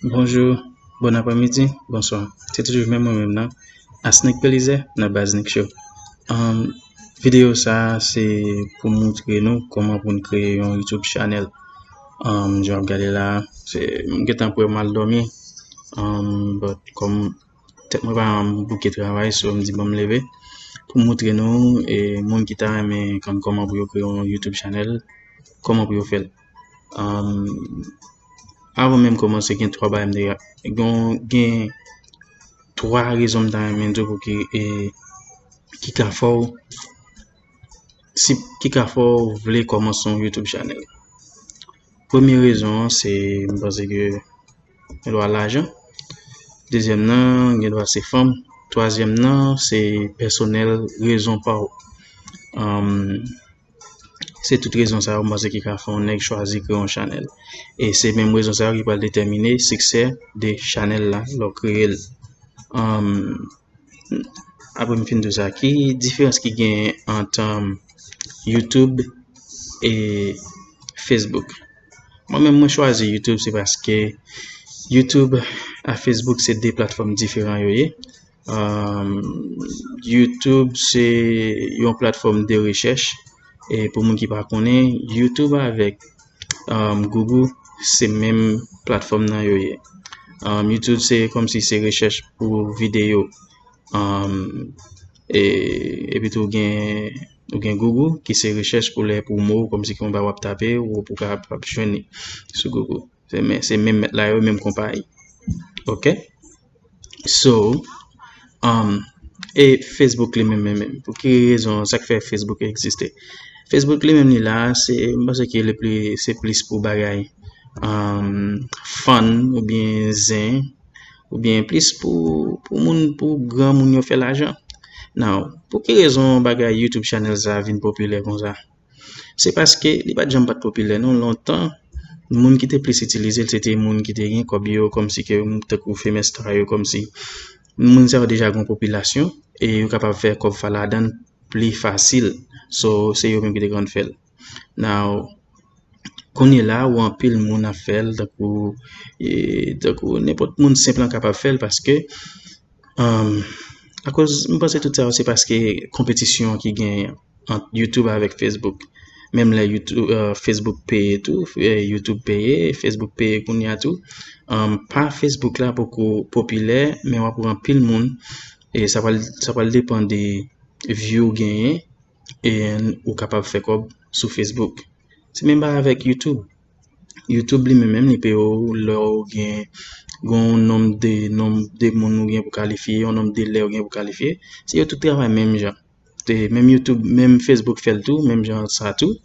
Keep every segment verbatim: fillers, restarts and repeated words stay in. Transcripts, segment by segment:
Bonjou, bon aprèmidi, bonswa. Se toujou menm mwen menm nan, Asnick Belizaire, nan Baz Nick Show. Um, videyo sa a se pou moutre nou kòman pou n kreye yon YouTube channel. Um, jan w ap gade la, se, m gentan prè m al dòmi. Um, but kòm tèt mwen pa janm bouke travay, so m di bon m leve pou m moutre nou e moun ki ta renmen konn kòman pou yo kreye yon YouTube channel, kòman pou yo fè l. Um, avan menm kòmanse, gen twa bagay m te gen, gen twa rezon m ta renmen di w pou ki, e, ki ka fè w, si, ki ka fè w vle kòmanse yon YouTube channel. Premye rezon an, se, m panse ke gen dwa lajan. Dezyèm nan, gen dwa se fanm. Twazyèm nan, se pèsonèl, rezon pa w. Um, se tout rezon sa yo, m panse, ki ka fè yon nèg chwazi kreye yon chanèl. E se menm rezon sa yo ki pral detèmine siksè de chanèl la lè w kreye l. Um, apre m fin di w sa, ki diferans ki gen ant, um, YouTube e Facebook? Mwen menm, mwen chwazi YouTube, se paske YouTube ak Facebook se de platfòm diferan yo ye. Um, YouTube se yon platfòm de rechèch. E pou moun ki pa konnen, YouTube avèk, um, Google se menm platfòm nan yo ye. Um, YouTube se kòmsi se rechèch pou videyo. Um, e, epi tou gen, ou gen Google ki se rechèch pou lè pou mo, kòmsi ki yon bagay w ap tape, ou pou kapab jwenn li sou Google. Se men-, se menm mèt la yo, menm konpayi. Ok? So, um, e Facebook li menm, menm, menm. Pou ki rezon, sa k fè Facebook egziste? Facebook li menm li la, se, m panse ke li pli, se plis pou bagay, um, fun oubyen zen, oubyen plis pou, pou moun, pou granmoun yo fè lajan. Now, pou ki rezon bagay YouTube channel sa vin popilè konsa? Se paske li pa t janm pa t popilè non. Lontan, moun ki te plis itilize l, se te moun ki te gen kòb yo, kòmsi ke, tankou Famous Star yo, kòmsi moun sa yo deja gen yon popilasyon e yo kapab fè kòb fa ladan l pli fasil. So, se yo menm ki te konn fè l. Now, kounye la, ou anpil moun ap fè l, tankou, e, tankou nenpòt moun senp lan kapab fè l, paske, um, akoz, m panse tout sa yo se paske konpetisyon ki genyen ant YouTube avèk Facebook. Menm lè YouTube, uh, Facebook peye tou, e, YouTube peye, Facebook peye kounye a tou. Um, pa Facebook la poko popilè, men w ap wè anpil moun, e sa pral, sa pral depann de view w genyen, e ou kapab fè kòb sou Facebook. Se menm bagay avèk YouTube. YouTube li menm, menm li peye w lè w gen, gen yon nonb de, nonb de moun ou gen pou kalifye, yon nonb de lè ou gen pou kalifye. Se yo tout travay menm jan. Te, menm YouTube, menm Facebook fè l tou, menm jan sa tou.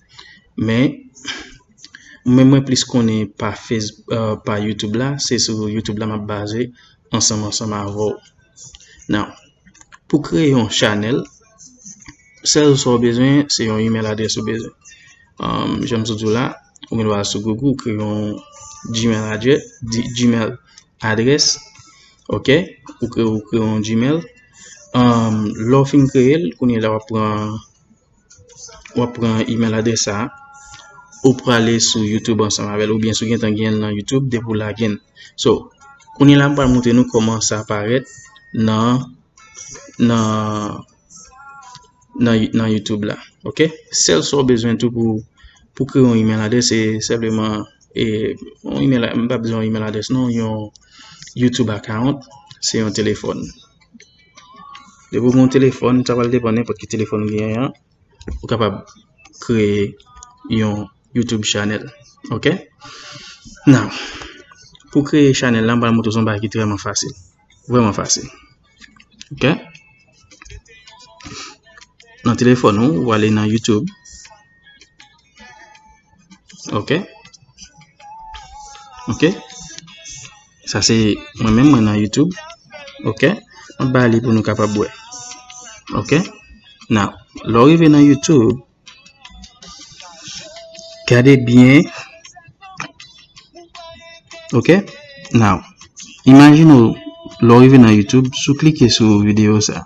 Men, men mwen plis konnen pa Face-, euh, pa YouTube la, se sou YouTube la m ap baze ansanm, ansanm avè w. Now, pou kreye yon chanèl, sèl sa w bezwen, se yon email adrès ou bezwen. Um, jan m sot di w la, ou gen dwa al sou Google, ou kreye yon Gmail adrès, di-, Gmail adrès, ok? Ou kreye, ou kreye yon Gmail. Um, lè w fin kreye l, kounye a la w ap pran, w ap pran email adrès sa a, ou prale sou YouTube ansanm avè l, oubyen si w gentan gen l nan YouTube, depi w lage l. So, kounye a la, m pral montre nou kòman sa parèt nan, nan, nan, nan YouTube la. Ok? Sèl sa w bezwen tou pou, pou kreye yon email adrès, se senpleman, e, yon email, m pa bezwen yon email adrès non, yon YouTube account, se yon telefòn. Depi w gen yon telefòn, sa pral depann nenpòt ki telefòn w genyen an, ou kapab kreye yon YouTube channel. Ok? Now, pou kreye chanèl la, m pral montre w yon bagay ki vrèman fasil. Vrèman fasil. Ok? Nan telefòn ou, ou ale nan YouTube. Ok? Ok? Sa se mwen menm, mwen nan YouTube. Ok? M ap ba li pou nou kapab wè. Ok? Now, lè w rive nan YouTube, gade byen. Ok? Now, imajine w, lè w rive nan YouTube, si w klike sou videyo sa.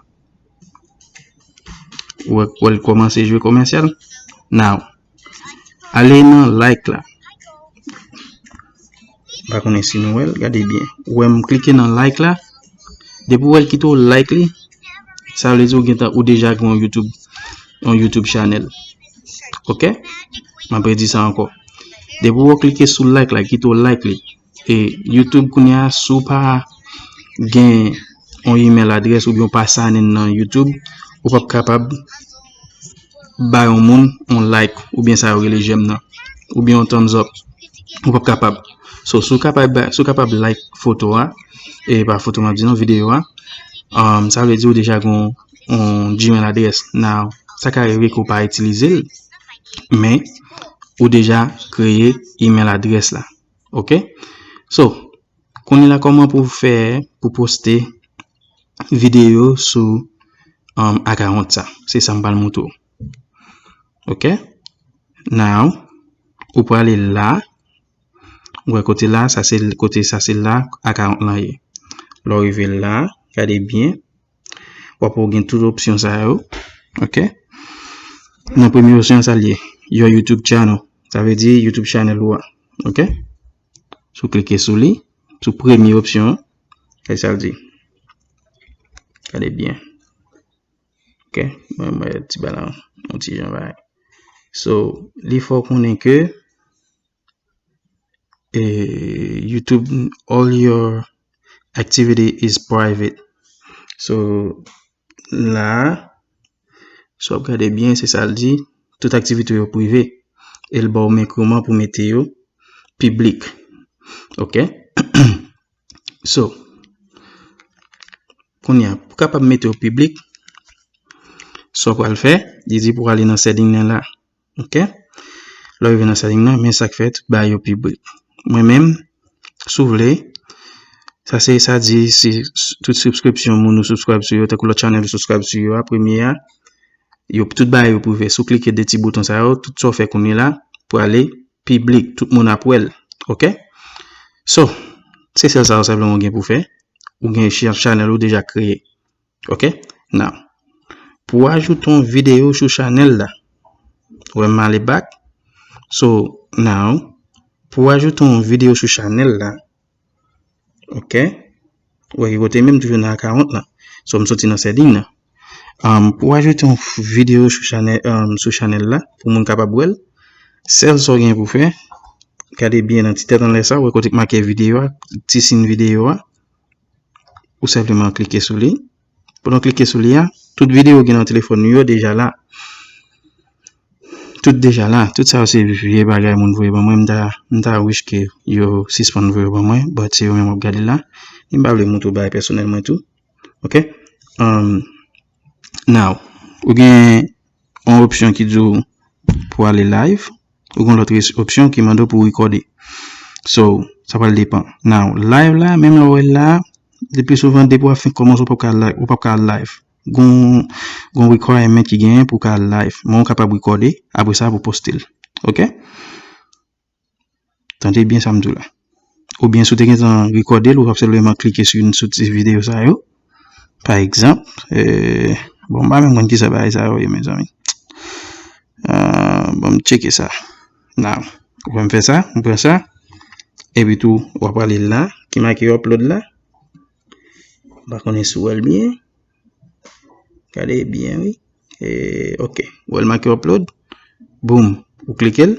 Ou wè, ou wè l kòmanse jwe komèsyal. Now, ale nan like la. M pa konnen si nou wè l, gade byen. Ou wè m klike nan like la. Depi w wè l kite w like li, sa vle di ou gentan, ou deja gen yon YouTube, yon YouTube channel. Ok? M ap redi sa ankò. Depi w klike sou like la, kite w like li. E YouTube kounye a, si w pa gen yon email address oubyen w pa sign in nan YouTube, ou p ap kapab ba yon moun yon like oubyen sa yo rele j'aime nan, oubyen yon thumbs up. Ou p ap kapab. So, si w kapab, si w kapab like foto a, e pa foto m ap di non, videyo a, um, sa vle di ou deja gen yon, yon Gmail address. Now, sa ka rive ke w pa itilize l, men ou deja kreye email address la. Ok? So, kounye la, kòman pou w fè pou poste videyo sou, um, account sa? Se sa m pral montre w. Ok? Now, ou prale la. Ou wè kote la, sa se kote, sa se la account lan ye. Lè w rive la, gade byen. W ap wè w gen tout opsyon sa yo. Ok? Nan premye opsyon sa l ye, your YouTube channel. Sa vle di YouTube channel ou a. Ok? Si w klike sou li, sou premye opsyon an, gade sa l di. Gade byen. Ok? Mwen, mwen, ti bagay la, yon ti jan bagay. So, li fè w konnen ke, e, YouTube, all your activity is private. So, la, si w ap gade byen, se sa l di, tout aktivite yo prive. E l ba w men kòman pou mete yo piblik. Ok? So, kounye a, pou kapab mete yo piblik, sa w pral fè, li di pou ale nan setting nan la. Ok? Lè w rive nan setting nan, men sa k fèt, bay yo piblik. Mwen menm, si w vle, sa se, sa di si tout subscription moun ou subscribe sou yo, tankou lòt channel ou subscribe sou yo a, premye a, yo tout bagay yo prive. Si w klike de ti bouton sa yo, tout sa w fè kounye la, pwale piblik, tout moun ap wè l. Ok? So, se sèl sa yo senpleman w gen pou fè. Ou gen ch-, channel ou deja kreye. Ok? Now, pou w ajoute yon videyo sou channel la, ou wè m ale back. So, now, pou w ajoute yon videyo sou channel la, ok? Ou wè ki kote menm toujou nan account lan. So, m soti nan setting nan. Um, pou w ajoute yon f-, videyo sou channel, um, sou channel la, pou moun kapab wè l, sèl sa w gen pou fè, gade byen nan ti tèt anlè sa, ou wè kote k make videyo a, ti siy videyo a, ou senpleman klike sou li. Pandan w klike sou li a, tout videyo w gen nan telefòn ou yo deja la. Tout deja la. Tout sa yo se vye bagay moun voye ban mwen. M ta, m ta wish ke yo sispann voye yo ban mwen, but se yo menm w ap gade la. E m pa vle montre w bagay pèsonèl mwen tou. Ok? Um, now, ou gen yon opsyon ki di w pou ale live, ou gen lòt res-, opsyon ki mande w pou w rekòde. So, sa pral depan. Now, live la, menm lè w wè l la, le pli souvan, depi w ap fenk kòmanse, ou p ap ka live, ou p ap ka live. Gon, gon requirement ki genyen pou w ka live. Men w kapab rekòde, apre sa, pou poste l. Ok? Tande byen sa m di w la. Oubyen si w te gentan rekòde l, ou ap senpleman klike sou youn sou ti videyo sa yo. Pa egzanp, eh, bon, m pa menm konn kisa bagay sa yo ye, mezanmi. Ah, bon, m tcheke sa. Now, ou wè m fè sa, m pran sa. Epi tou, w ap ale la, ki make upload la. M pa konnen si w wè l byen. Gade byen, wi. E, ok. Ou wè l make upload. Boom. Ou klike l.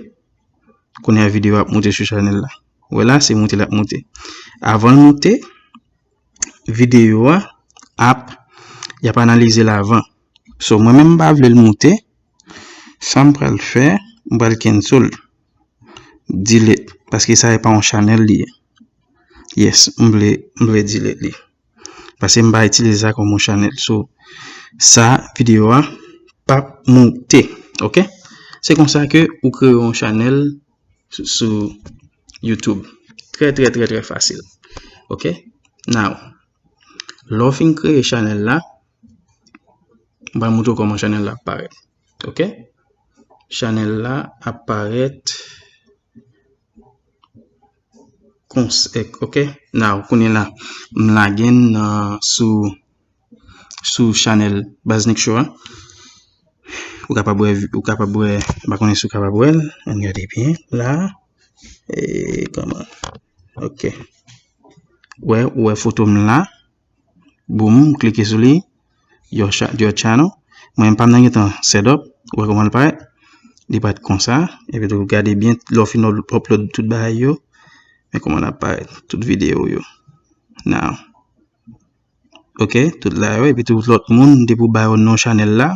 Kounye a videyo a ap moute sou chanèl la. Ou wè la, se moute l ap moute. Avan l moute, videyo a ap, y ap analize l avan. So, mwen menm m pa vle l moute. Sa m pral fè, m pral cancel. Delete. Paske sa e pa yon chanèl li ye. Yes, m vle, m vle delete li. Paske m pa itilize sa kòm yon chanèl. So, sa, videyo a p ap moute. Ok? Se konsa ke ou kreye yon chanèl sou, sou YouTube. Trè, trè, trè, trè fasil. Ok? Now, lè w fin kreye chanèl la, m pral montre w kòman chanèl la ap parèt. Ok? Chanèl la ap parèt kons-, ek, ok? Now, kounye la, m lage n nan sou, sou chanèl Baz Nick Show a. Ou kapab wè, ou kapab wè, m pa konnen si w kapab wè l. Ann gade byen la. E, kòman? Ok. Wè, ou wè foto m la. Boom, klike sou li. Your, cha- your channel. Mwen, pa m nan gentan set up. Ou wè kòman l parèt? Li parèt konsa. Epi tou, gade byen, lè w fin upload tout bagay yo. Men kòman l ap parèt, tout videyo yo. Now. Ok, tout la yo. Epi tou, lòt moun, depi w ba yo non chanèl la,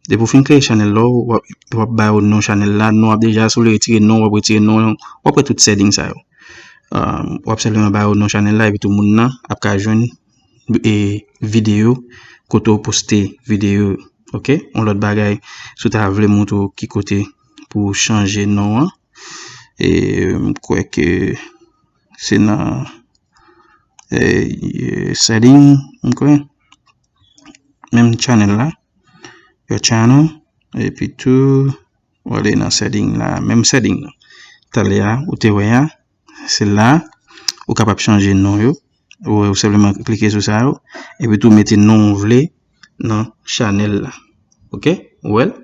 depi w fin kreye chanèl la, w ap, w ap ba yo non chanèl la. Non ap deja, si w vle retire non, w ap retire non, w ap wè tout setting sa yo. Um, w ap senpleman ba yo non chanèl la, epi tou moun nan ap ka jwenn e videyo, kote w poste videyo yo. Ok, yon lòt bagay, si w ta vle montre w ki kote pou w chanje non an, e m kwè ke se nan e, setting, m kwè. Menm channel la. Your channel. Epi tou, w ale nan setting la. Menm setting la. Talè a, ou te wè a, se la, ou kapab chanje non yo. Ou, ou senpleman klike sou sa yo. Epi tou, mete non ou vle nan chanèl la. Ok? Ou wè l?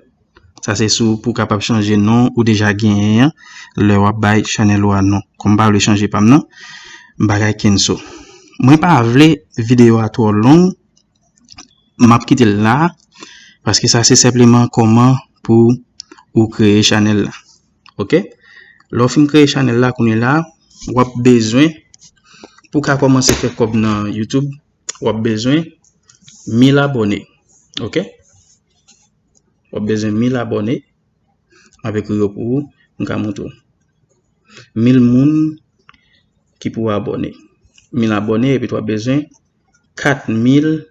Sa se sou pou w kapab chanje non ou deja genyen an lè w ap bay chanèl ou a non. Kòm m pa vle chanje pa m nan, m pa kay cancel. Mwen pa vle videyo a twò long, m ap kite l la, paske sa se senpleman kòman pou ou kreye chanèl la. Ok? Lè w fin kreye chanèl la, kounye la, w ap bezwen, pou w ka kòmanse fè kòb nan YouTube, w ap bezwen mil abòne. Ok? W ap bezwen mil abòne. M ap ekri yo pou ou. M ka montre w. Mil moun ki pou abòne. Mil abòne, epi w ap bezwen kat mil,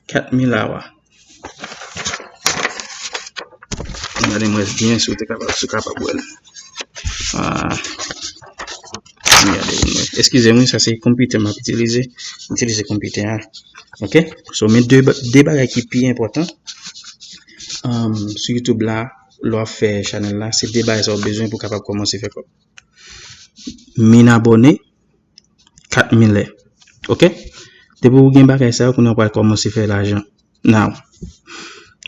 kat mil awa. Gade mwen byen si w te kapab, si w kapab wè l. Ah. Gade mwen. Eskize mwen, sa se konpitè m ap itilize. M itilize konpitè a. Ok? So, men de, de bagay ki pi enpòtan, um, sou YouTube la, lè w ap fè chanèl la, se de bagay sa w bezwen pou w kapab kòmanse fè kòb. Mil abòne, kat mil è. Ok? Depi w gen bagay sa yo, kounye a w pral kòmanse fè lajan. Now,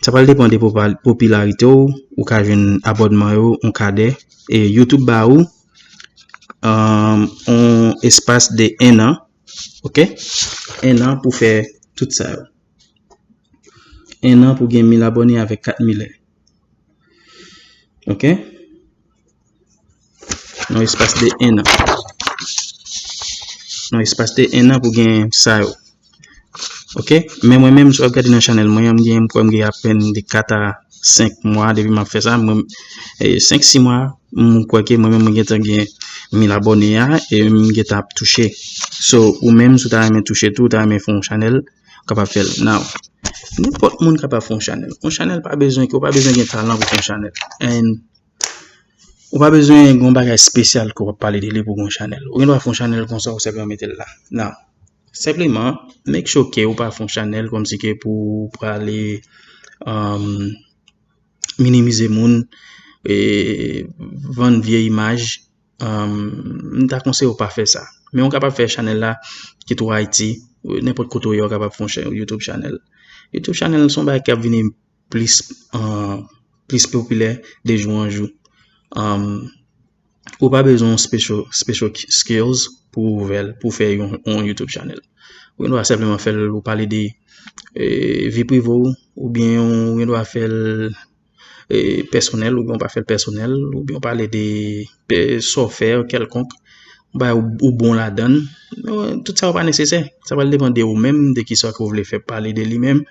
sa pral depann de popa- popilarite w, ou ka jwenn abònman yo, yon kadè. E YouTube ba ou, um, yon espas de en an, ok? En an pou fè tout sa yo. En an pou gen mil abòne avèk kat mil è. Ok? Nan espas de en an. Nan espas de en an pou gen sa yo. Ok? Men mwen menm, si w ap gade nan chanèl mwen an, m gen, m kwè m gen apèn de kat a senk mwa depi m ap fè sa. Mwen, e, senk, sis mwa, m kwè ke mwen menm, mwen gentan gen mil abòne a, e m gentan ap touche. So, ou menm, si w ta renmen touche tou, ou ta renmen fè yon chanèl, ou kapab fè l. Now, nenpòt moun kapab fè yon chanèl. Yon chanèl pa bezwen ke, ou pa bezwen gen talan pou fè yon chanèl. And ou pa bezwen gen yon bagay espesyal ke w ap pale de li pou gen yon chanèl. Ou gen dwa fè yon chanèl konsa, ou senpleman mete l la. Now, senpleman, make sure ke ou pa fè yon chanèl kòmsi ke pou w prale, um, minimize moun, e, vann vye imaj, um, m ta konseye w pa fè sa. Men w kapab fè chanèl la, kit ou Ayiti, nenpòt kote w ye, w kapab fè yon cha- YouTube chanèl. YouTube chanèl se yon bagay k ap vini plis, uh, plis popilè de jou an jou. Um, ou pa bezwen yon special, special skills pou w ouvè l, pou w fè yon, yon YouTube chanèl. Ou gen dwa senpleman fè l, ou pale de, e, vi prive w, oubyen ou gen dwa fè l, e, pèsonèl, oubyen w pa fè l pèsonèl, oubyen w pale de, e, sa w fè kèlkonk, yon bagay ou, ou bon ladan l. Men, tout sa yo pa nesesè. Sa pral depann de ou menm, de kisa ke w vle fè pale de li menm,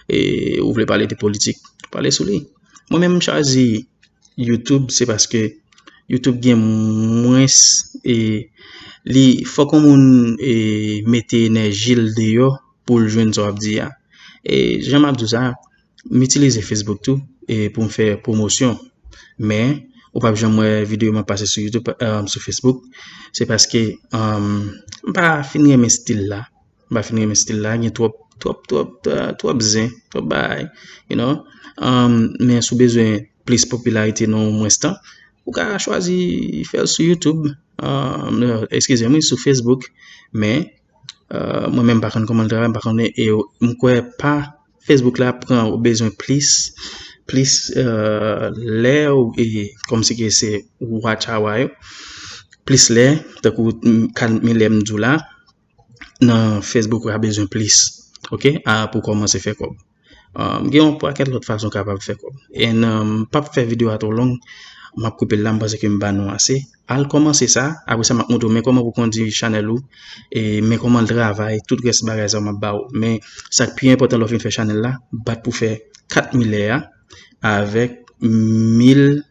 e ou vle pale de politik, pale sou li. Mwen menm, m chwazi YouTube, se paske YouTube gen mwens, e li, fòk yon moun, e, mete enèji l deyò pou l jwenn sa w ap di a. E jan m ap di w sa, m itilize Facebook tou, e pou m fè pwomosyon. Men, ou p ap janm wè videyo m ap pase sou YouTube, um, sou Facebook. Se paske, um, m pa fin renmen stil la. M pa fin renmen stil la. Gen twòp, twòp, twòp, uh, twòp zen, twòp bagay, you know. Um, men si w bezwen plis popilarite nan yon mwens tan, ou ka chwazi fè l sou YouTube. Um, eskize m, wi, sou Facebook. Men, uh, mwen menm m pa konn kòman l travay, m pa konnen, e m kwè pa Facebook la pran ou bezwen plis, plis, uh, lè ou, e, kòmsi ke se watch hour yo. plis lè, tankou m, kat mil lè m di w la, nan Facebook ou ka bezwen plis, ok, a, pou kòmanse fè kòb. Um, gen yon pakèt lòt fason w kapab fè kòb. And, um, m p ap fè videyo a twò long, m ap koupe l la, m panse ke m ba nou ase. Al kòmanse sa, apre sa m ap montre w men kòman pou kondui chanèl ou, e men kòman l travay, tout rès bagay sa yo m ap ba ou. Men sa k pi enpòtan lè w fin fè chanèl la, bat pou fè kat mil lè a, avèk mil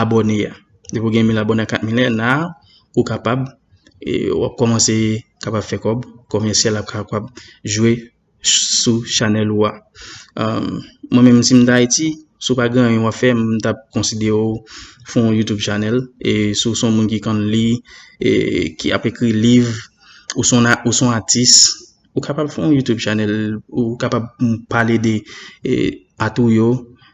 abòne a. Depi w gen mil abòne a kat mil lè, na ou kapab, e, w ap kòmanse kapab fè kòb, kòmèsyal ap kapab jwe sou chanèl ou a. Um, mwen menm si m t Ayiti, si w pa gen anyen w ap fè, m t ap konsidere w fè yon YouTube channel, e si w se yon moun ki konn li, e ki ap ekri liv, ou se yon a-, ou se yon atis, ou kapab fè yon YouTube channel, ou kapab pale de, e, at ou yo,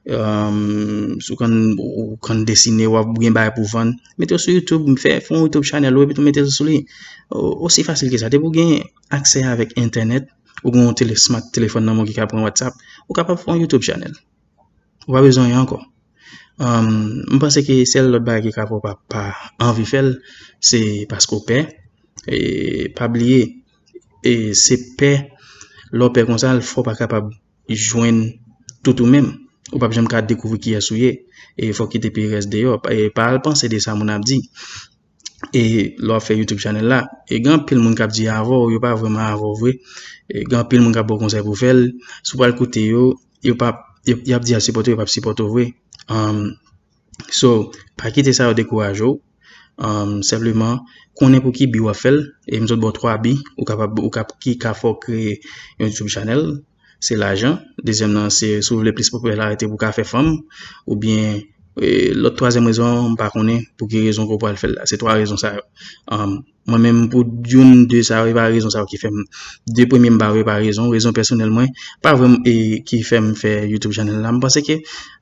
um, si w konn, ou konn desine, w ap gen bagay pou vann, mete yo sou YouTube, fè, fè yon YouTube channel ou, epi tou mete yo sou li. O-, osi fasil ke sa. Depi w gen aksè avèk entènèt, ou gen yon tele-, smart telefòn nan men w ki ka pran WhatsApp, ou kapab fè yon YouTube channel. Ou pa bezwen anyen ankò. Um, m panse ke sèl lòt bagay ki ka fè w pa, pa anvi fè l, se paske w pè. E pa bliye, e se pè, lè w pè konsa, l fè w pa kapab jwenn tout ou menm. Ou p ap janm ka dekouvri kiyès ou ye. E fò w kite pi rès deyò. Pa, e pa al panse de sa moun ap di. E lè w ap fè YouTube channel la, e gen anpil moun k ap di avè w, yo pa vrèman avè w vre. E gen anpil moun k ap ba w konsèy pou w fè l. Si w pral koute yo, yo p ap, yo, y ap di y ap sipòte w, yo p ap sipòte w vre. Um, so, pa kite sa yo dekouraje w. Um, senpleman, konnen pou ki bi w ap fè l. E m sot ba w twa bi ou kapab, ou kap, ki ka fè w kreye yon YouTube channel. Se lajan. Dezyèm nan, se si w vle plis popilarite pou w ka fè fanm. Oubyen, e, lòt twazyèm rezon an, m pa konnen pou ki rezon ke w pral fè l la. Se twa rezon sa yo. Um, mwen menm, pou youn de sa yo, e pa rezon sa yo ki fè m, de premye m ba yo, e pa rezon, rezon pèsonèl mwen, pa vrèman, e, ki fè m fè YouTube channel la. M panse ke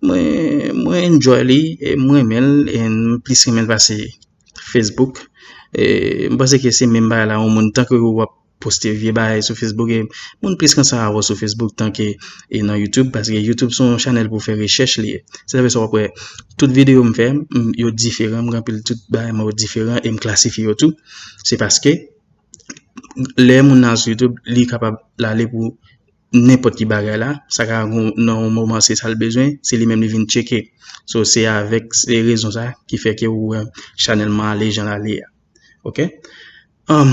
mwen, mwen enjoy li, e mwen renmen l, e m plis renmen l pase Facebook. E m panse ke se menm bagay la, yon moun tanke w ap poste vye bagay sou Facebook, e moun plis konsa avè w sou Facebook tanke, e nan YouTube, paske YouTube se yon chanèl pou fè rechèch li ye. Se sa fè sa w ap wè tout videyo m fè, m, yo diferan, m gen anpil tout bagay mwen yo diferan, e m klasifye yo tou. Se paske lè moun nan sou YouTube, li kapab l ale pou nenpòt ki bagay la, sa ka gon-, nan yon moman se sa l bezwen, se li menm li vin tcheke. So, se avèk, se rezon sa ki fè ke ou wè chanèl mwen ale jan l ale a. Ok? Um,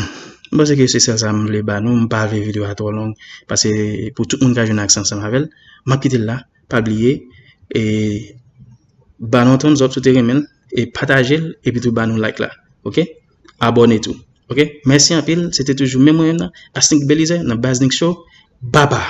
m panse ke se sèl sa m vle ba nou, m pa vle videyo a twò long, paske pou tout moun ka jwenn aksè ansanm avè l, m ap kite l la, pa bliye, e ba nou thumbs up si w te renmen l, e pataje l, epi tou ba nou like la. Ok? Abòne tou. Ok? Mèsi anpil, se te toujou menm mwen menm nan, Asnick Belizaire, nan Baznick Show. Baba!